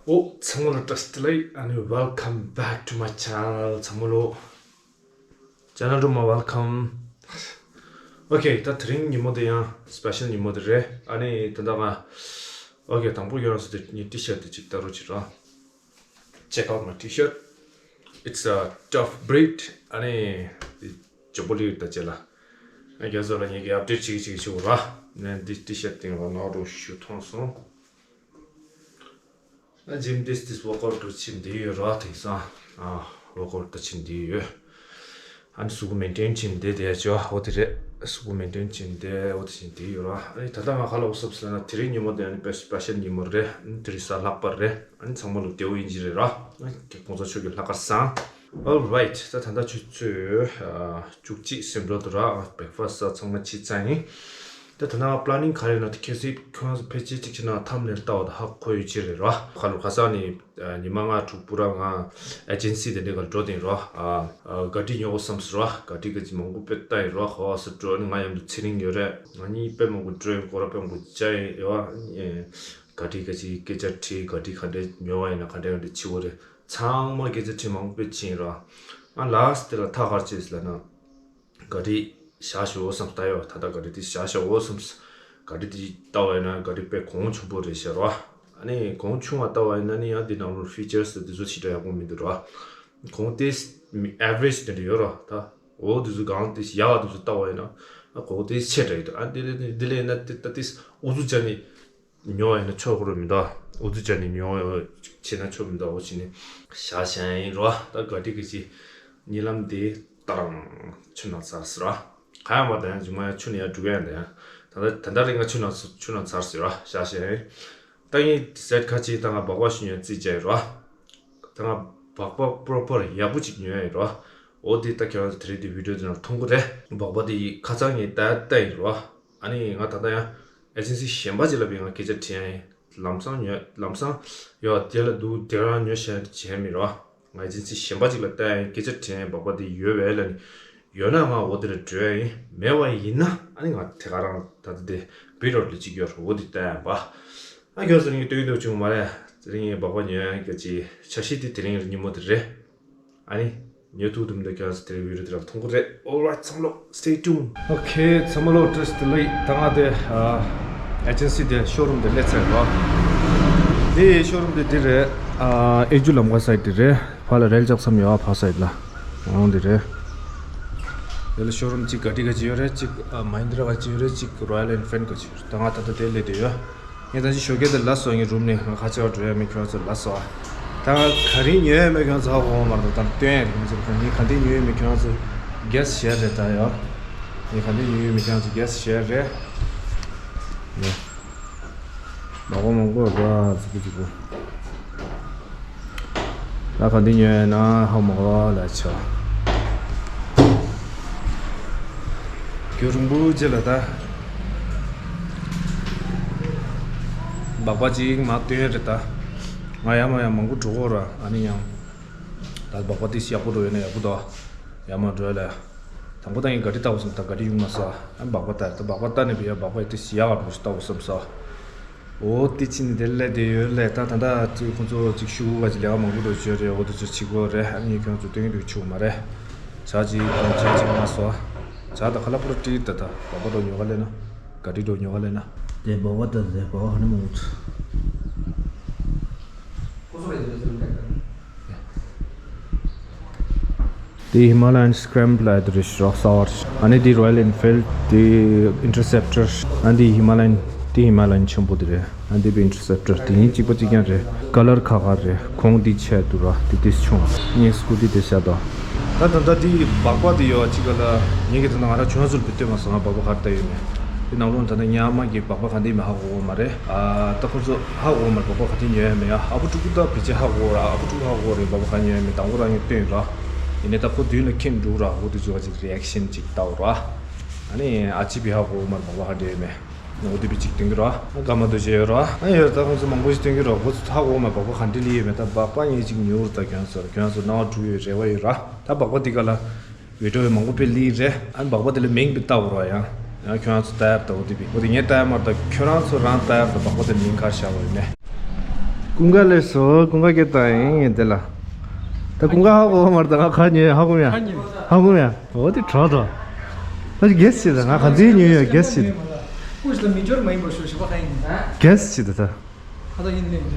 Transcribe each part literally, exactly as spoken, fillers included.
ཨོ་ཚང་མ་ལ་བཀྲ་ཤིས་བདེ་ལེགས། ཨ་ནི་welcome back to my channel. ཚང་མ་ལོ། Channel to my welcome. Okay, ད་དེ་རིང་ཉིན་མོ་དེ་ཡང་special ཉིན་མོ་དེ་རེད། ཨ་ནི་ད་ལྟ་ང་Okay, དང་པོ་ཡོད་རང་སུ་དེ་ངའི་T-shirt དེ་ཅིག་ལྟ་རོགས་བྱེད་རོགས། Check out my T-shirt. It's a tough breed. ཨ་ནི་འདི་ཇོ་པོ་ལི་ད་ཅེ་ལ། ཨ་རྒྱ་ཟོ་ལ་ངེད་ཀྱི་update ཅིག་ཅིག་བྱེད་དགོས་ར། ནས་འདི་T-shirt སྟེང་ལ་ནོར་རུ་ཞུ་མཐོང་སོང་། ཨ་gym this this workout to ཕྱིན་བསྡད་ཡོད་ར། དེང་སང་ཨ་workout ད་ཕྱིན་བསྡད་ཡོད། ཨ་ནི་གཟུགས་པོ་maintain ཕྱིན་བསྡད་དེ་ཡ་ཅོ་འོ་དེ་རེད། གཟུགས་པོ་maintain ཕྱིན་བསྡད་འོ་དེ་ཕྱིན་བསྡད་ཡོད་ར། ཨ་ནི་ད་ལྟ་ང་ཁ་ལ་འོ་སོབ་སི་ལ་ན་དེ་རིང་ཉིན་མོ་དེ་ཨ་ནི་special ཉིན་མོ་རེད། ཨ་ནི་དེ་རིང་གཟའ་ལྷག་པ་རེད། ཨ་ནི་ཚང་མ་ལ་བདེ་པོ་ཡིན་གྱི་རེད་ར། ཨ་ནི་ཁོང་ཚོ་ཆོས་ཀྱི་ལྷག་དཀར་བཟང་། Alright, ད་ད་ལྟ་ཆུ་ཚོད་ཨ་བཅུ་གཅིག་ཟིན་འགྲོ་འདུག་ར། breakfast ཚང་མ་བྱས་ཚར་ཡིན། ད་ད་ནང་planning ག་རེ་ཡོད་ན་དེ་ཁྱེད་ཚོས་ཁྱོད་རང་ཚོ་ཕལ་ཆེར་གཅིག་བྱས་ན་thumbnail ལྟ་བ་དང་ཧ་གོ་ཡོད་ཀྱི་རེད་ར། ཁ་ལོ་ཁ་སང་ནས་ཉི་མ་ལྔ་དྲུག་པུ་ར་ང་agency དེ་འདྲ་ག་འགྲོ་དེ་ར། ག་ཊི་ཉོ་དགོས་བསམ་སོང་ར། ག་ཊི་ག་ཅིག་མང་པོ་དཔེ་ལྟ་ཡིན་ར། ཧོ་སི་འགྲོ་ནི་ང་མཉམ་དུ་ཚེ་རིང་ཡོད་རེད། ང་གཉིས་དཔེ་མང་པོ་འགྲོ་ཡིན། སྐོར་ར་དཔེ་མང་པོ་བྱ་ཡིན་ཡོད། ག་ཊི་ག་ཅིག་སྐད་ཆ་དྲིས། ག་ཊི་ག་འདྲ་ཉོ་བ་ཡིན་ན་ག་འདྲ་ག་འདྲ་བྱེད་དགོས་རེད། ཚང་མ་སྐད་ཆ་དྲིས་མང་པོ་དཔེ་བྱས་ཡིན་ར། ང་last དེ་ལ་ཐག་ག་རེ་བཅད་ཟེར་ལབ་ན། ག་ཊི་བཞག་ཤོག་བསམ་ལྟ་ཡོད། ད་ལྟ་ག་ཊི་དེ་བཞག་ཤོག་བསམ། ག་ཊི་དེ་ལྟ་བ་ཡིན་ན་ག་ཊི་དཔེ་གོང་ཆུང་པོ་རེད་ཤག་ར། ཨ་ནི་གོང་ཆུང་བ་ལྟ་བ་ཡིན་ན་ནི་ཡང་དེ་ནང་ལོ་features དེ་ཚོ་ཞེ་དྲག་ཡག་པོ་མི་འདུག་ར། གོང་དེ་average དེ་འདྲ་ཡོད་ར། ད་འོ་དེ་ཚོ་གང་དེ་ཡག་ག་དེ་ཚོ་ལྟ་བ་ཡིན་ན་ཨ་གོང་དེ་ཆེ་དྲགས་ཡོད། ཨ་དེ་ལས་དེ་ལས་ན་དེ་ད་དེ་ཨུ་ཚུགས་བྱས་ནས་ཉོ་བ་ཡིན་ན་ཆོག་གི་རེད་མི་འདུག་ཨུ་ཚུགས་བྱས་ནས་ཉོ་བ་བྱས་ན་ཆོག་མི་འདུག་འོ་བྱས་ནས་བཞག་བཞག་ཡིན་ར། ད་ག་ཊི་ག་ཅིག་གཉིད་ལམ་དེ་ཏང་ཆུ་ནང་ཚར་ཟེར་ར། ག་ཡང་མ་དང་ཡང་མཇུག་མ་ཡང་ཆུ་ནང་ཡང་འགྲོ་གི་ཡང་དང་ཡང་ད་ལྟ་ད་ལྟ་རིང་ང་ཆུ་ནང་ཆུ་ནང་ཚར་ཟེར་ར། བཞག་བཞག་ཡིན། ད་ངས་set ག་ཅིག་ད་ང་སྦག་སྦག་ཞིག་ཉོས་རྩིས་བྱས་ཡོད་ར། ད་ང་སྦག་སྦག་proper ཡག་པོ་ཅིག་ཉོས་ཡོད་ར། འོ་དེ་ད་ཁྱེད་རང་ཚོ་དེ་རིང་དེ་video དེ་ནང་མཐོང་གི་རེད། སྦག་སྦག་དེ་ཁ་སང་ངས་ད་ལྟ་ཡིན་ར། ཨ་ནི་ང་ད་ལྟ་ཡང་agency གཞན་པ་ཅིག་ལ་བས་ང་སྐད་ཆ་དྲིས་ཡ་ཡིན། ལམ་སང་ཉོས་ལམ་སང་ཡོད་དེ་ལ་འདུག་དེ་རང་ཉོས་བྱས་བྱས་མི་རོ། ང་agency གཞན་པ་ཅིག་ལ་བལྟ་ཡ་ཡིན། སྐད་ཆ་དྲིས་ཡ་ཡིན། སྦག་སྦག་དེ་ཡོད་བས་ལ་ནི་ཡོད་ན་ང་འོ་དེ་ལ་འགྲོ་ཡ་ཡིན། མེད་པ་ཡིན་ན་ཨ་ནི་ང་དེ་ག་རང་ད་ལྟ་དེ་བི་རོ་ལ་ཅིག་ཡོད་རོ་འོ་དེ་བལྟ་ཡ་ཡིན་པ། ཨ་ཁྱོད་ཚོ་ནི་སྟོན་འདུག་བྱུང་མ་རེད། དེ་རིང་ངས་སྦག་སྦག་ཉོ་ཡ་གི་ཅིག་འཆར་གཞི་དེ་དེ་རིང་ཉིན་མོ་དེ་རེད། ཨ་ནི་ཉོ་ཐུབ་ཐུབ་འདུག་ཁྱོད་ཚོ་དེ་རིང་video དེ་རང་མཐོང་གི་རེད། Alright ཚང་མ་ལོ་stay tuned. Okay ཚང་མ་ལོ་བཀྲ་ཤིས་བདེ་ལེགས། ད་ང་དེ་ཨ་agency དེ་showroom དེ་སླེབས་ཚར་རོ། དེ་showroom དེ་དེ་རེད། ཨ་ཨེ་ཇུ་ལམ་ཁ་side དེ་རེད། ཕ་ལ་རེལ་ལྕགས་མཚམས་ཡོད་ཨ་ཕ་side ལ། འོང་དེ་རེད། དེ་ལ་showroom གཅིག་ག་ཊི་ག་ཅིག་ཡོད་རེད། གཅིག་ཨ་Mahindra ག་ཅིག་ཡོད་རེད། གཅིག་Royal Enfield ག་ཅིག་ཡོད་རེད། ད་ང་ད་ལྟ་དེ་སླེབས་བསྡད་ཡོད། ངས་ད་ཅི་ཞོགས་ཀས་དེ་ལབ་སོང་། ངའི་རུམ་ནས་ང་ཁ་ཆེ་བ་འགྲོ་ཡ་མེད། ཁྱོད་ཚོ་ལབ་སོང་། ད་ང་ག་རེ་ཉོ་ཡ་མེད་ཁྱོད་ཚོ་ཧ་གོ་མ་རེད། ད་སྟོན་ཡ་རེད། ཁྱོད་ཚོ་ངས་ག་འདྲ་ཉོ་ཡ་མེད་ཁྱོད་ཚོ་guess བྱས་རེད། ད་ཡ་ངས་ག་འདྲ་ཉོ་ཡ་མེད་ཁྱོད་ཚོ་guess བྱས་རེད། ནས་མ་གོ་མ་གོ་ར་ཙི་གི་ཙི་གི། ད་ག་འདི་ཉོས་ན་ཧ་མ་གོ་ལ་ཆ། རྒྱུ་རིང་པོ་རྗེས་ལ་ད་སྦག་སྦག་ཅིག་མ་སྟོན་རེད། ད་ང་ཡ་མ་ཡ་མང་པོ་འགྲོ་གོ་ར། ཨ་ནི་ཡང་ད་སྦག་སྦག་དེ་ཡག་པོ་འགྲོ་ཡོད་ན་ཡག་པོ་འདུག་ཡ་མ་འགྲོ་ལ་དང་པོ་ད་ངས་ག་རི་ལྟ་བ་སོང་། ད་ག་རི་ཡོང་མ་སོང་། ཨ་སྦག་སྦག་ལྟ་ད་སྦག་སྦག་ལྟ་ནས་བི་ཡ་སྦག་སྦག་དེ་ཡག་ག་འགྲོ་ཞིག་ལྟ་བ་སོང་སོང་། འོ་དེ་ཕྱིན་ནས་དེ་ལས་དེ་ཡོད་ལས། ད་ད་ད་ཅིག་ཁོང་ཚོ་ཅིག་ཤུ་གུ་ག་ཅིག་ལས་ཀ་མང་པོ་འགྲོ་བྱོས་རེད། འོ་དེ་ཚོ་བྱེད་དགོས་རེད། ཨ་ནི་ཁྱོད་ཚོ་སྟོན་གྱི་འདུག་ཆུག་མ་རེད། ཇ་ཅིག་དང་ཇ་ཅིག་མ་སོ། ཇ་ད་ཁ་ལ་པུ་ར་ཏི་ད་ད་སྦག་སྦག་འགྲོ་ཉོ་ག་ལས་ན། ག་ཏི་འགྲོ་ཉོ་ག་ལས་ན། དེ་སྦག་སྦག་ད་ཟེ་སྦག་སྦག་ཧ་ནི་མང་པོ་འདུག་དེ་Himalayan Scrambler དེ་རེད་ཤག་སོ། ཨ་ནི་དེ་Royal Enfield དེ་Interceptor། ཨ་ནི་དེ་Himalayan དེ་Himalayan ཆེན་པོ་དེ་རེད། ཨ་ནི་དེ་Interceptor དེ་གཉིས་གཅིག་པ་གཅིག་རྐྱང་རེད། ཀ་ལར་ཁ་ཁ་རེད། གོང་དེ་ཆེ་འདུག་ར། དེ་དེ་ཆུང་། ངས་སྐུ་ཊི་དེ་བཞག་དོ། ད་ད་ད་དེ་སྦག་སྦག་དེ་ཡོད་གཅིག་ག་ལ་ངས་ཀྱི་ད་ང་རང་ཁྱོད་ཚོར་བི་སྟོན་མ་སོང་། ང་སྦག་སྦག་ག་རེ་ལྟ་ཡོད་མེད། དེ་ནང་ལོགས་ད་ལྟ་ཉག་མ་གི་སྦག་སྦག་ག་འདི་མི་ཧ་གོ་གོ་མ་རེད། ཨ་ད་ཁོ་ཚོ་ཧ་གོ་མ་རེད། སྦག་སྦག་ག་འདི་ཉོ་ཡ་མེད་ཡ། ཨ་བུ་ཕྲུ་གུ་ད་བི་ཅི་ཧ་གོ་ར། ཨ་བུ་ཕྲུ་གུ་ཧ་གོ་རེད། སྦག་སྦག་ག་ཉོ་ཡ་མེད། དང་པོ་རང་ཉོ་སྟོན་ར། ཡིན་ནའི་ད་ཁོ་མདུན་ལ་ཁྱེར་འགྲོ་ར། འོ་དེ་ཚོ་ག་ཅིག་རི་ཨེག་ཤན་ཅིག་ལྟ་བ་ར། ཨ་ནི་ཨ་ཅི་བི་ཧ་གོ་མ་རེད། སྦག་སྦག་ག་འདི་ཡོད་མེད། འོ་དེ་བི་ཅིག་སྟོན་གི་ར། ཨ་དགའ་མ་དོ་ཅེ་ཡོད་ར། ཨ་ཡོད་ད་ཁོ་ཚོ་མང་པོ་ཞིག་སྟོན་གི་ར། ཁོ་ཚོ་ཧ་གོ་མ་རེད། སྦག་སྦག་ག་འདི་ལི་ཡོད་མེད། ད་སྦག་སྦག་ཉོ་ཅིག་ཉོ་ར། ད་ཁྱོད་ཚོ་ཁྱོད་ཚོ་སྣང་བ་འགྲོ་ཡོད་རེ་བ་ཡོད་ར། ད་སྦག་སྦག་འདི་ག་ལ། བི་ཌི་ཡོ་མང་པོ་དཔེ་ལི་རེད། ཨ་ནི་སྦག་སྦག་དེ་ལ་མིང་དཔེ་བཏགས་རོགས་ཡང་། ཡང་ཁྱོད་རང་ཚོ་ལྟ་ཡར་ལྟ་འོ་དེ་བི་འོ་དེ་ངས་ལྟ་ཡ་མ་ལྟ་ཁྱོད་རང་ཚོ་རང་ལྟ་ཡར་ལྟ་སྦག་སྦག་དེ་མིང་ག་རེ་བཞག་པ་ཡིན་ནས། ཀུན་དགའ་ལགས་སོ། ཀུན་དགའ་སྐྱེ་བཏང་ཡིན་དེ་ལ། ད་ཀུན་དགའ་ཧ་གོ་མ་རེད། ད་ང་ག་ཉོས་ཧ་གོ་མ་ཡ། ཧ་གོ་མ་ཡ། འོ་དེ་གྲོགས་དོ། ད་གེ་སི་ད་ང་ག་འདི་ཉོས་ཡ་གེ་སི་ད། ཀུ་ཤ་ད་མི་འབྱོར་མ་ཡིན་པར་ཤོག་ཞིག་པ་ག་ཡིན། གེ་སི་ད་ད། ཁ་ད་ཡིན་ལེ་འདི།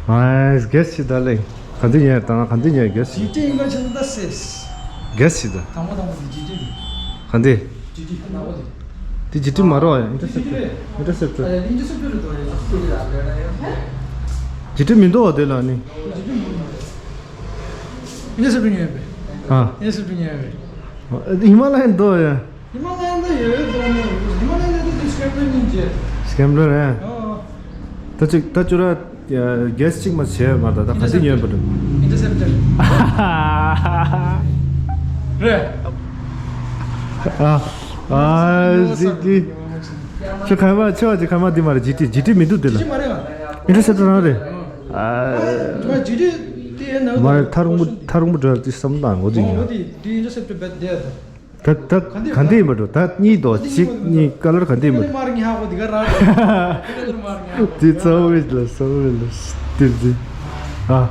ཨ་གེ་སི་ད་ལེ། ག་འདི་ཉོས་ད་ང་ག་འདི་ཉོས་གེ་སི། ཇི་ཏི་ཡིན་ག་ཆེ་ད་སེས། གེ་སི་ད། དང་པོ་དང་པོ་འདི་ཇི་ཏི་རེད། ག་འདི། ཇི་ཏི་ན་བ་འདི། དེ་ཇི་ཏི་མ་རོ་ཨ། ཨིན་ཊར་སེབ་ཊར། ཨིན་ཊར་སེབ་ཊར། ཨིན་ཊར་སེབ་ཊར་རེད་དོ། ཇི་ཏི་མི་འདུག་བ་དེ་ལ་ནི། ཨིན་ཊར་སེབ་ཊར་ཉོས་པས། ཨ། ཨིན་ཊར་སེབ་ཊར་ཉོས་པས། ཧི་མ་ལ་ཡན་འདུག་ཡ། ཧི་མ་ལ་ཡན་ད་ཡོད་དོ་ནི། ཧི་མ་ལ་ཡན་ད་དེ་སི་ཀེམ་པལ་གཉིས་བྱས། སི་ཀེམ་པལ་རེད། ཨ། ད་ཅིག་ད་ཅུ་ར། གེ་སི་གཅིག་མ་བྱས་མ་ད་ད་ག་དེ་ཉོས་པ་འདུག་ཨིན་ཊར་སེབ་ཊར། རེད། ཨ། ཨ་ཟི་ཏི། ཁྱོད་ཁ་མ་ཆེ་བ་ཅིག་ཁ་མ་འདི་མ་རེད། ཇི་ཏི་ཇི་ཏི་མི་འདུག་དེ་ལ། ཇི་ཏི་མ་རེད་ཨ། ཨིན་ཊར་སེབ་ཊར་རང་རེད། ཨ། ཇི་ཏི་དེ་ཡན་ན། མ་རེད། ཐ་རུང་པོ་ཐ་རུང་པོ་འདྲ་དེ་བསམ་བཏང་ངོ་དེ་ཡིན་ཡ། འོ་དེ་དེ་ཨིན་ཊར་སེབ་ཊར་བེད་དེ་ཡ་ད། ད་ད་ག་འདི་ཡིན་པ་འགྲོ། ད་གཉིས་དོ་གཅིག་གཉིས་ཀ་ལར་ག་འདི་ཡིན་པ་འགྲོ། དེ་ཚ་བོ་ལ་ཚ་བོ་ལ་སྟིར་འདི། ཨ།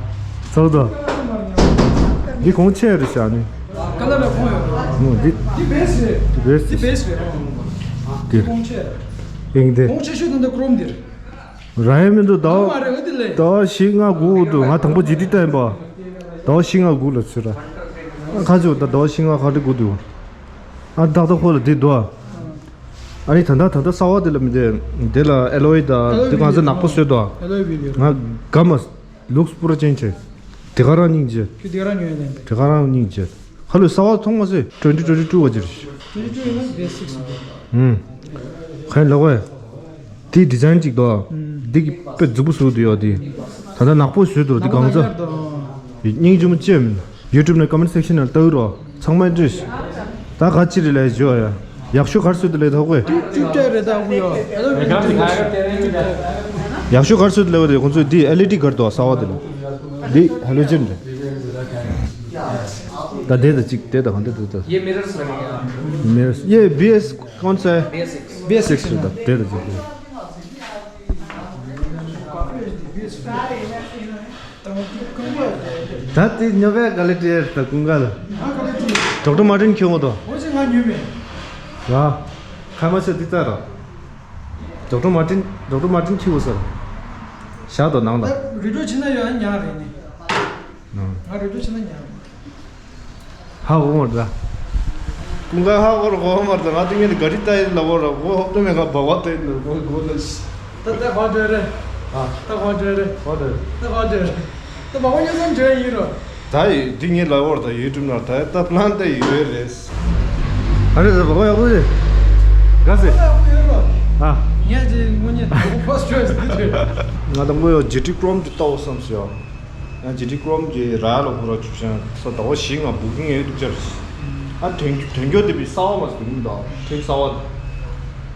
ཚ་བོ་དོ། འདི་གོང་ཆེ་རུ་བཞག་ནི། ཀ་ལར་ལ་གོང་ཡོད། འོ་འདི། འདི་བེ་སི་རེད། འདི་བེ་སི། འདི་བེ་སི་རེད། འདི་གོང་ཆེ་རེད། ཨིང་དེ། གོང་ཆེ་ཤོས་དེ་འདི་ཀྲོམ་འདི་རེད། ར་ཡ་མི་འདུག་ཟླ་བ། མ་རེད་འོ་དེ་ལས། ཟླ་བ་བཞི་ལྔ་དགུ་འདུག་ང་དང་པོ་ཇི་ཏི་བལྟས་ཡིན་པ། ཟླ་བ་བཞི་ལྔ་དགུ་ལ་ཚུད་ར། ཁ་ཅིག་ད་ཟླ་བ་བཞི་ལྔ་ཁ་ཏི་དགུ་འདུག་ཨ་ཏག་ཏག་ཁོ་ལ་དེ་འདུག་ཨ་ནི་ད་ལྟ་ད་ལྟ་གསར་བ་དེ་ལ་མི་དེ་དེ་ལ་ཨེ་ལོ་ཡི་ད་དེ་གང་ཚེ་ནག་པོ་བཟོས་དོ། ཨེ་ལོ་ཡི་བི་ལི་ཡོད། ང་ག་མ་ལུགས་པུ་ར་ཅན་ཆེ། དེ་ག་རང་སྙིང་རྗེ། ཁྱོད་དེ་ག་རང་ཉོས་ནས། དེ་ག་རང་སྙིང་རྗེ། ཁ་ལོས་གསར་བ་མཐོང་མ་སྲིད། twenty twenty two བ་ཅིར། twenty two ཡིན་ན་basics འདུག་ཧུམ། ཁ་ཡིན་ལོག་བས། དེའི་ཌི་ཛའིན་ཅིག་འདུག་འདི་གི་དཔེ་མཛུབ་པོ་ཟུག་འདུག་ཡོད་དེ། ད་ལྟ་ནག་པོ་བཟོས་འདུག་འདི་གང་ཚ། སྙིང་རྗེ་མོ་ཅེས་མིན། ཡུ་ཊུབ་ནས་ཀོ་མེན་ཊི་སེག་ཤན་ནང་ལྟ་གི་རོགས། ཚང་མས་འདྲི། ད་ག་ཅི་རེད་ལས་བརྗོད་ཡ། ཡག་ཤོས་གར་སོད་དུ་ལས་ཐོག་གོས། ཡག་ཤོས་གར་སོད་དུ་ལས་བ་དེ་ཁོང་ཚོས་འདི་ཨེལ་ཨི་ཌི་གར་འདུག་གསར་བ་དེ་ལ། འདི་ཧ་ལོ་ཇན་རེད། ད་དེ་དང་གཅིག་དེ་དང་གང་དེ་དེ་དང་། ये मिरर्स लगे हैं। मिरर्स ये B S कौन सा है? B S six. B S six रहा। दे दो जी। ད་དེ་ཉོ་བའི་ག་ལེ་ཏྲེར་ད་ཀུན་དགའ་ལ། ཌོག་ཊར་མར་ཊིན་ཁྱོད་ངོ་དོ། ཨོ་ཅི་ང་ཉོས་མེད། ཡ། ཁ་མ་ཆེ་འདི་ལྟ་ར། ཌོག་ཊར་མར་ཊིན་ཌོག་ཊར་མར་ཊིན་ཁྱི་བོ་ཟེར། བཞག་དོ་ནང་ལ། ད་རི་ཌོ་ཆི་ན་ཡོད་ཨ་ཉག་རེད་ནི། ང་རི་ཌོ་ཆི་ན་ཉག་རེད། ཧ་གོ་མ་རེད། ཀུན་དགའ་ཧ་གོ་ར་གོ་མ་རེད། ང་དེ་ངས་ག་རི་ལྟ་ཡིན་ལ་གོ་ར་གོ་ཧོབ་ཏུ་མེད་ག་བ་བ་ལྟ་ཡིན་ལ་གོ་གོ་ལ་ཤི། ད་ད་གོ་འདྲ་རེད། ཨ། ད་གོ་འདྲ་རེད། གོ་འདྲ་རེད། ད་གོ་འདྲ་རེད། ད་བ་བ་ཉོ་ཚང་འདྲ་ཡིན་རོ། ད་ཡི་འདི་ངས་ལ་གོ་ར་ད་ཡུ་ཊུབ་ནང་ད་ད་པ་ལན་ད་ཡོད་རེད། ཨ་རེད་ད་བ་བ་ཡག་པོ་རེད། ག་ཟེ། བ་བ་ཡག་པོ་ཡོད་རོ། ཨ། ངས་ཅི་ངོ་ཉེ་ད་ཕར་སི་ཊི་ཆོའི་སི་འདི་ཆོས། ང་དང་པོ་ཡོ་ཇི་ཊི་ཀྲོམ་འདི་ལྟ་བ་བསམ་སོང་ཡོ། ཡང་ཇི་ཊི་ཀྲོམ་གྱི་ར་ལ་ཁོ་ར་ཆུ་ཤང་ས་ཟླ་བ་བཞི་ལྔ་བུ་ཀིང་ཡོད་འདུག་ཅར། ཨ་དོན་དོན་གྱོ་དེ་བི་གསར་བ་མ་ཟིན་དོ་ཐེངས་གསར་བ།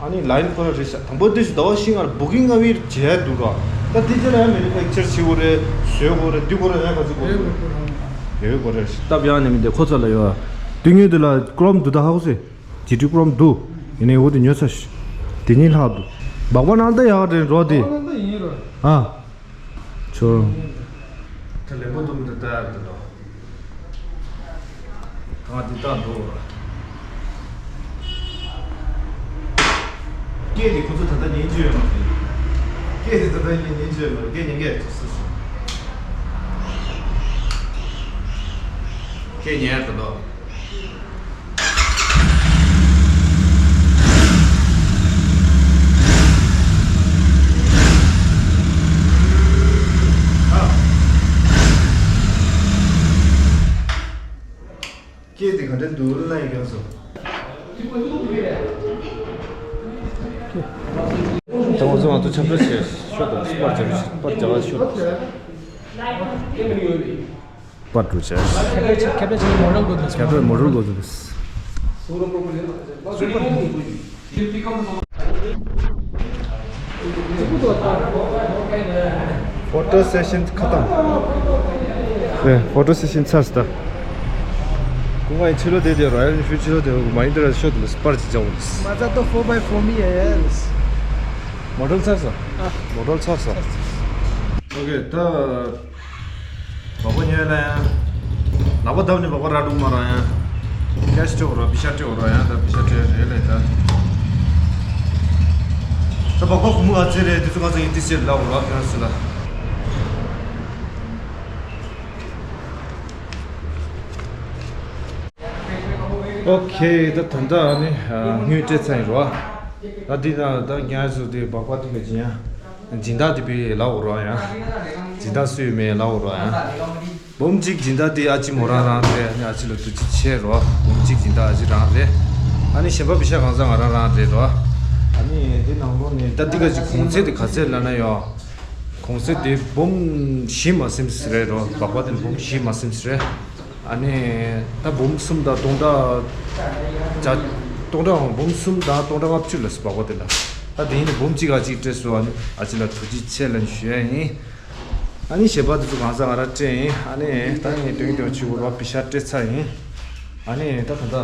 ཨ་ནི་ལ་ཡིན་ཁོ་ར་རེད་ཤག་དང་པོ་དེ་ཞིག་ཟླ་བ་བཞི་ལྔ་བུ་ཀིང་ང་བི་བྱས་འདུག་ར། ད་དེ་རྗེས་ལ་ཡང་མེ་ནུ་ཕེག་ཅར་བྱེད་དགོས་རེད། བཟོས་དགོས་རེད། འདི་དགོས་རེད། ཡང་ག་ཚོད་དགོས་རེད། ཡོད་དགོས་རེད། སྟབས་ཡག་ནས་མི་འདུག་ཁོ་ཚོ་ལ་ཡོད། དུས་ངན་དུ་ལ་ཀྲོམ་འདུག་ད་ཧ་གོ་སེ། ཇི་ཊི་ཀྲོམ་འདུག་ཡིན་ནའི་འོ་དེ་ཉོ་ཚར་ཤག་དེ་གཉིས་ལྷག་འདུག་སྦག་སྦག་ནང་ད་ཡག་རེད་རོ་དེ། སྦག་སྦག་ནང་ད་ཡིན་རོ། ཨ། ཆོ། ད་ལེན་པོ་འདུག་མི་འདུག་ལྟ་ཡག་འདུག་ལོ། གང་འདི་ལྟ་འདུག་སྐད་དེ་ཁོ་ཚོ་ད་ལྟ་ཉན་རྒྱུ་ཡོད་མ་རེད། སྐད་དེ་ད་ལྟ་ཉན་ཉན་རྒྱུ་ཡོད་མ་རེད། སྐད་ཉན་གི་ཡོད་སུ་སུ། སྐད་ཉན་ཡག་འདུག་ལོ། སྐད་དེ་ག་འདྲ་འདུག་ལབ་ན་ཡི་གེ་སོ། ད་ང་ཚོ་ང་ཚོ་ཁྱབ་བསྒྲགས་བྱས་ཤོག་དང་པར་རྒྱག་པར་རྒྱག་ཤོག་པར་འགྲོ་བྱས། ཁྱབ་བསྒྲགས་བྱས་ཁྱབ་བསྒྲགས་བྱས་མོ་རང་དགོས་འདུག་ཁྱབ་བསྒྲགས་མོ་རང་དགོས་འདུག་ཕོ་ཊོ་སེ་ཤན་ཁ་བཏང་། ཨེ། ཕོ་ཊོ་སེ་ཤན་ཚར་སོང་ད། ཀུན་དགའ་ཡི་ཕྱི་ལོགས་དེ་དེ་རོ་ཡལ་ཨེན་ཕིལ་ཌི་ཕྱི་ལོགས་དེ་མ་ཧིན་དྲ་ཤོ་དེ་ལ་པར་ཅིག་རྒྱག་འོང་། མ་ཚ་ཏོ་ཕོར་བའི་ཕོར་མི་ཡ་ཡ། མོ་ཌལ་ཚར་སོང་། ཨ། མོ་ཌལ་ཚར་སོང་། ཨོ་ཁེ། ད་སྦག་སྦག་ཉོས་ལ་ཡང་། ལག་པ་བརྡབས་ནས་སྦག་སྦག་རག་འགྲོ་མ་རག་ཡང་། ཀེ་ཤི་སྤྲད་དགོས་ར། པེ་ཤ་སྤྲད་དགོས་ར། ཡང་ད་པེ་ཤ་སྤྲད་རེད་ལས་ད། ད་སྦག་སྦག་གུང་མོ་ག་ཚད་རེད། དེ་ཚོ་ག་ཚད་ཡིན་དེ་ཚད་ལབ་དགོས་ར། ཁྱོད་རང་ཚོ་ལ། ཨོ་ཁེ། ད་ད་ལྟ་ནི་དངུལ་སྤྲད་ཚར་ཡིན་རོ། ད་འདི་ན་ད་ཉར་བཟོ་དེ་སྦག་སྦག་དེ་ག་ཅི་ཡང་། སྦྱིན་བདག་དེ་པའི་ལབ་དགོས་རོ། ཡང་སྦྱིན་བདག་སུ་ཡོད་མེད་ལབ་དགོས་རོ། ཡང་འབུམ་གཅིག་སྦྱིན་བདག་དེ་ཨ་ཅེ་མོ་རང་རང་རེད། ཨ་ནི་ཨ་ཅེ་ལ་ཐུགས་རྗེ་ཆེ་རོ། འབུམ་གཅིག་སྦྱིན་བདག་ཨ་ཅེ་རང་རེད། ཨ་ནི་གཞན་པ་པེ་ཤ་གང་ཟག་ང་རང་རང་རེད་རོ། ཨ་ནི་དེ་ནང་ལོགས་ནས་ད་འདི་ག་ཅི་གོང་ཚད་དེ་ག་ཚད་ལབ་ན་ཡོ། གོང་ཚད་དེ་འབུམ་བཞི་མ་ཟིན་རེད་རོ། སྦག་སྦག་དེ་འབུམ་བཞི་མ་ཟིན་རེད། ཨ་ནི་ད་འབུམ་གསུམ་དང་སྟོང་ཕྲག་བརྒྱ། སྟོང་ཕྲག་འབུམ་གསུམ་དང་སྟོང་ཕྲག་ལྔ་བཅུ་ལ་སྦག་སྦག་དེ་ལ། ད་དེ་ཡིན་ན་འབུམ་གཅིག་ཨ་ཅེ་སྤྲད་སོང་། ཨ་ནི་ཨ་ཅེ་ལ་ཐུགས་རྗེ་ཆེ་ལབ་ཞུ་ཡ་ཡིན། ཨ་ནི་གཞན་པ་དེ་ཚོ་གང་ཟག་ང་རང་སྤྲད་ཡིན། ཨ་ནི་ད་ངས་སྟོན་སྟོན་བྱེད་དགོས་རོགས། པེ་ཤ་སྤྲད་ཚར་ཡིན། ཨ་ནི་ད་ད་ལྟ་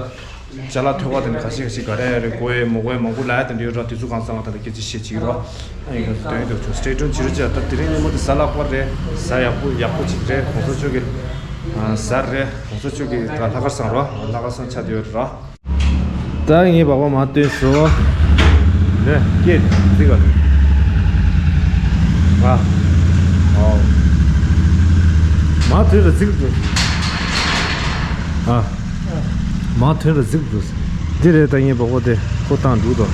ཅ་ལག་ཐོལ་པ་དེ་ནི་ཁ་ཤས་ཁ་ཤས་ག་རེ་རེད། དགོས་ཡས་མི་དགོས་ཡས་མང་པོ་ལབ་ཡ་དེ་འདྲ་ཡོད་ར། དེ་ཚོ་གང་ཟག་ང་ད་ལྟ་སྐད་ཆ་བཤད་བྱེད་ཀྱི་རོགས། ཨ་ནི་སྟོན་སྟོན་བྱེད། སི་ཊེ་ཊུན་བྱེད་རོགས་བྱས། ད་དེ་རིང་ཉིན་མོ་དེ་གཟའ་ལྷག་པ་རེད། གཟའ་ཡག་པོ་ཡག་པོ་ཅིག་རེད། གོང་ས་མཆོག་གི་གཟའ་རེད། གོང་ས་མཆོག་གི་ད་ལྷག་དཀར་བཟང་རོ། ལྷག་དཀར་བཟང་ཆགས་བསྡད་ཡོད་ར། ད་ངས་སྦག་སྦག་མར་བཏོན་སོང་། ལེ་སྐད་ཅིག་ག་ལེ། ཨ་ཨོ། མར་ཐོན་ར་ཟིག་འགྲོ། ཨ་མར་ཐོན་ར་ཟིག་འགྲོ། འདི་རེད། ད་ངས་སྦག་སྦག་དེ་ཁོ་བཏང་འདུག་དོ།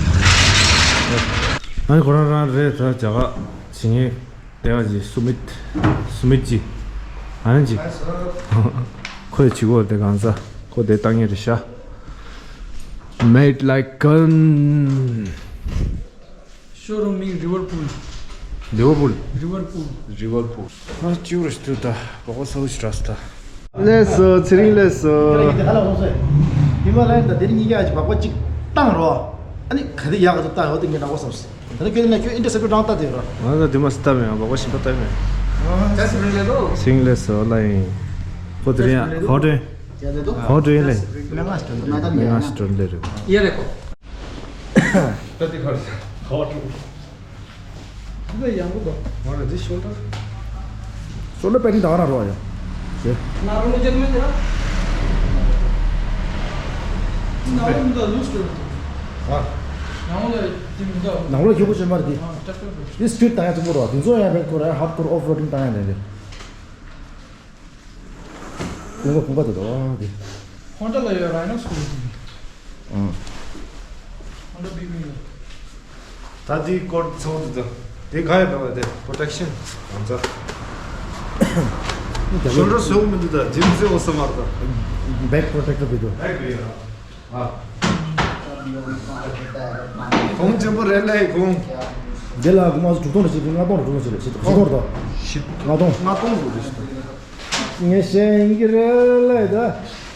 ཨ་ནི་ཁོ་རང་རང་རེད། ད་རྒྱ་གར་བྱེད་མཁན། དེ་ག་ཅི་སུ་མིད། སུ་མིད་ཅི། ཨ་ནི་ཅི། ཁོས་བྱེད་དགོས་དེ་གང་ཟག་ཁོ་དེ་བཏང་མཁན་རེད་ཤག Made like gun. Showroom མིང་རི་ཝར་པུལ། ལི་ཝར་པུལ། རི་ཝར་པུལ། རི་ཝར་པུལ། ཨ་ཅི་རེད་ཤི་ཐུ་ད་སྦག་སྦག་ས་བོ་ཞིག་རག་སོང་ད། ལེགས་སོ། ཚེ་རིང་ལེགས་སོ། ཧི་མ་ལ་ཡན་ད་དེ་རིང་གཉིས་ཀ་ཨ་ཅེ་སྦག་སྦག་གཅིག་བཏང་རོགས། ཨ་ནི་ག་དེ་ཡག་ག་ཚོད་བཏང་ཡོད་དེ་ངས་རག་པ་བསམ་སོང་། ད་ཁྱོད་ནས་ཁྱོད་ཨིན་ཊར་སེབ་ཊར་རང་ལྟ་དེ་ར། ང་ཚོ་དེ་མ་སི་ལྟ་མེད། ཡང་སྦག་སྦག་ཞིམ་པ་ལྟ་མེད། ཚེ་རིང་ལེགས་སོ་ལ་ཡིན། ཁོ་དེ་རིང་ཧོ་ཏེལ། ཧོ་ཏེལ་ལ་ཡིན། མེ་ང་སི་ཊོན་ལ་རེད། ཡ་རེ་ཁོ། ད་དེ་གར་ཧོ་ཏེལ། འདི་ཡང་གོ་དོ། ང་ར་འདི་ཤོར་ད། ཤོར་ལ་པེ་ཏི་ད་ག་རང་རོ་ཡ། ན་རོ་ལ་ཇན་མེ་དེ་ར། ན་རོ་འདི་ལུས་ཏེ། ཨ། ན་རོ་ལ་ཇན་མེ་དེ། ན་རོ་ལ་ཇན་མེ་དེ། ཨ་ཊེག་ཊར་དེ། འདི་སི་ཊི་རིཊ་བཏང་ཡ་གཙོ་བོ་རོ། དེ་ཚོ་ཡང་བེད་ཁོ་ར་ཧརཌ་ཀོར་ཨོཕ་རོ་ཌིང་བཏང་ཡ་ལས་ལས། ཀུང་པ་ཀུང་པ་དེ་དོ་དེ། ཧོན་ཌ་ལ་ཡོད་ར་ཡིན་ན་སུ་ཡོད་དེ། ཨང་། ཧོན་ཌ་བི་ཝི་ཡོད། ད་དེའི་སྐོར་ཚང་དུ་དང་དེ་ག་ཡོད་པ་དེ་པོ་རོ་ཊེག་ཤན་གང་ཚ། ཞོལ་ཌར་བཟོ་མི་འདུག་ད་ཇིམ་བཟོ་འོ་ས་མར་ད། བེག་པོ་རོ་ཊེག་ཊར་བི་དོ། བེག་བི་ཡ། ཨ། གོང་ཆེན་པོ་རེད་ལེ་གོང་། དེ་ལ་སྒོར་མོ་དྲུག་སྟོང་རེ་བྱེད་དུས་ལྔ་སྟོང་རེ་དྲུག་སྟོང་བྱེད་རེ་བྱེད་དུས་བཞི་སྟོང་རེ་དོ། ལྔ་སྟོང་། ལྔ་སྟོང་རེ་རེད། ངས་བཤད་ཡིན་གྱི་རེད་ལ་ཡི་ད་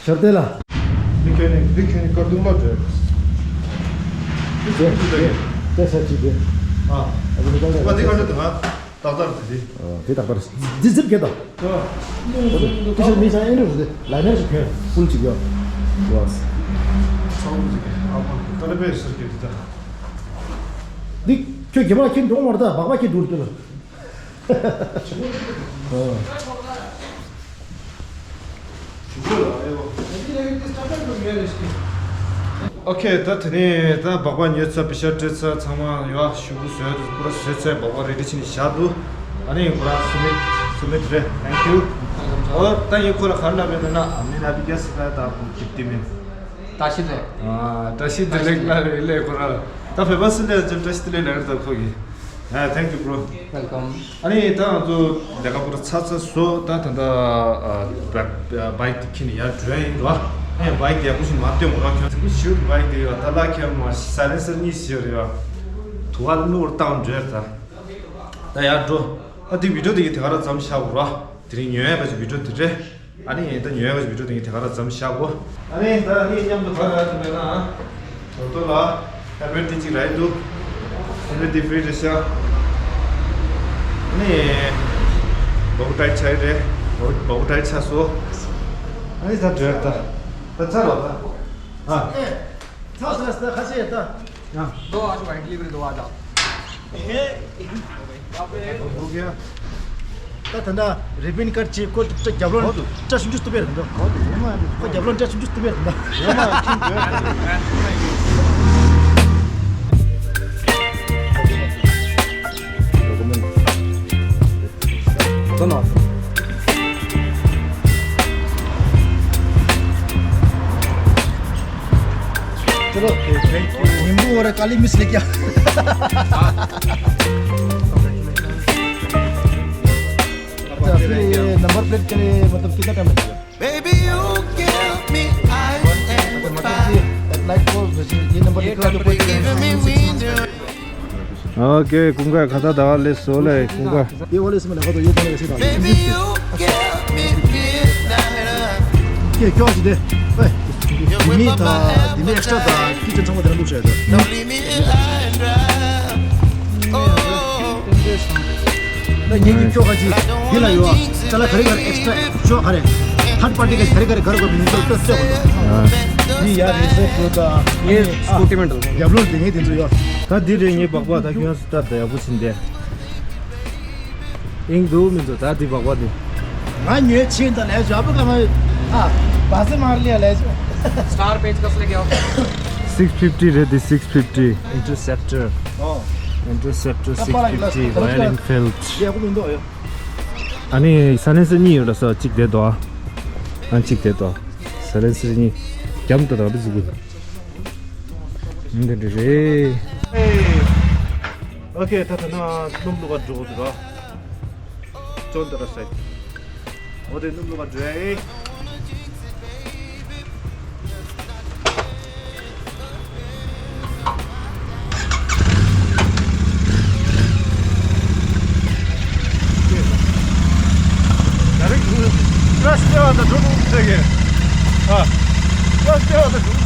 ཞབས་བརྟན་ལ། འདི་ཁྱོད་ནི་འདི་ཁྱོད་ནི་དཀར་གདུང་ལོ་བྲེ། འདི་ཁྱོད་ནི་འདི་ཁྱོད་ནི་དེ་ས་ཅི་དེ། ཨ། ཨ་འདི་ནི་ཀ་ལ་ཨ་འདི་ཀ་ལ་དུ་ང་ཏག་ཏག་དེ་དེ། ཨ་དེ་ཏག་ཏག་རེད། འདི་ཟིབ་གེ་ད། ཨ། འདི་ཤ་མི་ཤ་ཨེ་འདྲ་རེད། ལ་ནས་ཤི་ཁྱོད་ཕུལ་ཅིག་ཡོད། ཡོད། ཚང་མ་ཟིག་ཨ་མ་ཀ་ལ་པེ་ཟེར་གི་འདི་ད། འདི་ཁྱོད་རྒྱ་མ་ཁྱེར་འགྲོ་མ་རེད་ད། སྦག་སྦག་ཁྱེར་འགྲོ་རེད་ད། ཨོ་ཁེ། ད་དེ་ནས་ད་སྦག་སྦག་ཉོས་ཚར། པེ་ཤ་སྤྲད་ཚར། ཚང་མ་ཡོད་ཤུ་གུ་བཟོས་པུ་ར་བཟོས་ཚར། སྦག་སྦག་རེ་ཌི་བྱས་ནས་བཞག་འདུག་ཨ་ནི་ཁོ་རང་སུ་མིད་སུ་མིད་རེད། Thank you. ཨོ་ད་ངས་ཁོ་ལ་ག་རེ་ལབ་ཡོད་ལབ་ན། ཨ་མིན་ཨ་བི་གེ་སི་ད་ད་ཀིབ་ཏི་མིན། བཀྲ་ཤིས་བདེ་ལེགས། ཨ་བཀྲ་ཤིས་བདེ་ལེགས་ལབ་ཡོད་ལེ་ཁོ་རང་ལ། ད་བོད་པ་སུ་ལས་ཀྱང་བཀྲ་ཤིས་བདེ་ལེགས་ལབ་ཡོད་ད་ཁོ་གིས། ཨ། Thank you bro. Welcome. ཨ་ནི་ད་ང་ཚོ་ལས་ཀ་པུ་ར་ཚར་ཚར་སོང་། ད་ད་ལྟ་ཨ་བའིཀ་བའིཀ་དེ་ཁྱེར་ནས་ཡར་འགྲོ་ཡ་ཡིན་རོ། ཨ་ནི་བའིཀ་དེ་ཡག་པོ་ཞིག་མ་སྟོན་གོ་ར། ཁྱོད་ཚོ་ཞིག་བའིཀ་དེ་ཡོད་ད་ལ་ཁྱེར་མ་སའི་ལེན་སར་གཉིས་ཤིག་ཡོད་རེད་ཡ། དུ་བ་གློག་བཏང་འགྲོ་ཡ་ད། ད་ཡར་འགྲོ། ཨ་དེ་བི་ཌིའོ་དེ་གི་དེ་ག་ར་མཚམས་བཞག་གོ་ར། དེ་རིང་ཉོ་ཡ་ག་ཅིག་བི་ཌིའོ་དེ་རེད། ཨ་ནི་ད་ཉོ་ཡ་ག་ཅིག་བི་ཌིའོ་དེ་གི་དེ་ག་ར་མཚམས་བཞག་གོ། ཨ་ནི་ད་ངས་མཉམ་དུ་ག་རེ་ལབ་ཡོད་ལབ་ན། ད་ལྟོ་ལ་ཧེལ་མེཊ་དེ་གཅིག་རག་གི་འདུག་ཧེལ་མེཊ་དེ་ཧྥི་རི་རེད་ཤག་ཨ་ནི་བོ་ཊི་ཆགས་རེད། བོ་ཊི་ཆགས་སོང་། ཨ་ནི་ད་འགྲོ་ད། ད་ཚར་རོ་ད། ཨ། ཚར་ཚར་ཚར་ཁ་ཤས་ད། ཡ། दो आज भाई डिलीवरी दो आ जाओ। हो गया। ད་ད་ལྟ་རི་བིན་ཀཊ་བྱས། ཁོ་སྐྲ་རྒྱབ་ལོགས་སྐྲ་ཆུང་ཆུང་བཏུབ་པ་རེད་འདུག་ཁོ་རྒྱབ་ལོགས་སྐྲ་ཆུང་ཆུང་བཏུབ་པ་རེད་འདུག चलो, नींबू और काली मिर्च लेके आ। अच्छा, फिर ये नंबर प्लेट के लिए मतलब कितना टाइम लगेगा? Baby, you give me ice and fire. Like वो ये नंबर लिख रहा है तो कोई giving me wind. Okay, Kunga खाता दाल ले सोले कुंगा। ये वाले इसमें लगा दो, ये दोनों ऐसे डाल दो। Baby, you give me midnight. ये क्या चीज़ है? ओए, दिमी था, दिमी एक्स्ट्रा था, किचन संग देना दूसरा था। Don't leave me high and dry. Oh. ད་ངེད་ཀྱི་ཁྱོ་ག་ཅིག་འདི་ལ་ཡོད། ཅ་ལག་ག་རེ་ག་རེ་ཨེག་སི་ཊ་ཁྱོ་ག་རེ་ཐར་པར་ཊི་ག་ག་རེ་ག་རེ་ག་རེ་ག་མིན་ཚོད་ལྟ་ཚོད་གོ། ཡི་ཡ་རེ་སོ་ཁྱོ་ད་ངས་སྐུ་ཊི་མེན་ཏོ་རྒྱབ་ལོགས་དེ་ངས་དེ་ཚོ་ཡོད། ད་འདི་རེད། ངས་སྦག་སྦག་ད་ཁྱོད་ཚོ་ལྟ་ད་ཡག་པོ་ཕྱིན་ཏེ། ཨིང་འདུག་མི་འདུག་ད་འདི་སྦག་སྦག་འདི། ང་ཉོས་ཕྱིན་ད་ལས་ཞོ་ཨ་པ་ག་མ་ཨ་བ་སེ་མར་ལི་ལས་ཞོ། Star page कसले क्या हो? Six fifty རེད་འདི། six fifty Interceptor. ཨོ། Interceptor six fifty Royal Enfield. ཡག་པོ་མི་འདུག་ཡ། ཨ་ནི་སའི་ལེན་སར་གཉིས་ཡོད་ལ་ས། གཅིག་དེ་དོ། ཨ་གཅིག་དེ་དོ། སའི་ལེན་སར་གཉིས། རྒྱབ་ཏུ་དང་པི་ཟུག་གི། འདི་འདྲ་རེད། ཨོ་ཁེ། ད་ད་ན་སྣུམ་བླུགས་པ་འགྲོ་གི་འདུག་ར། ཅོན་ཏ་ར་སའི། འོ་དེ་སྣུམ་བླུགས་པ་འགྲོ་ཡ་ཡིན། Direct plus de Druck. Ah, plus de Druck.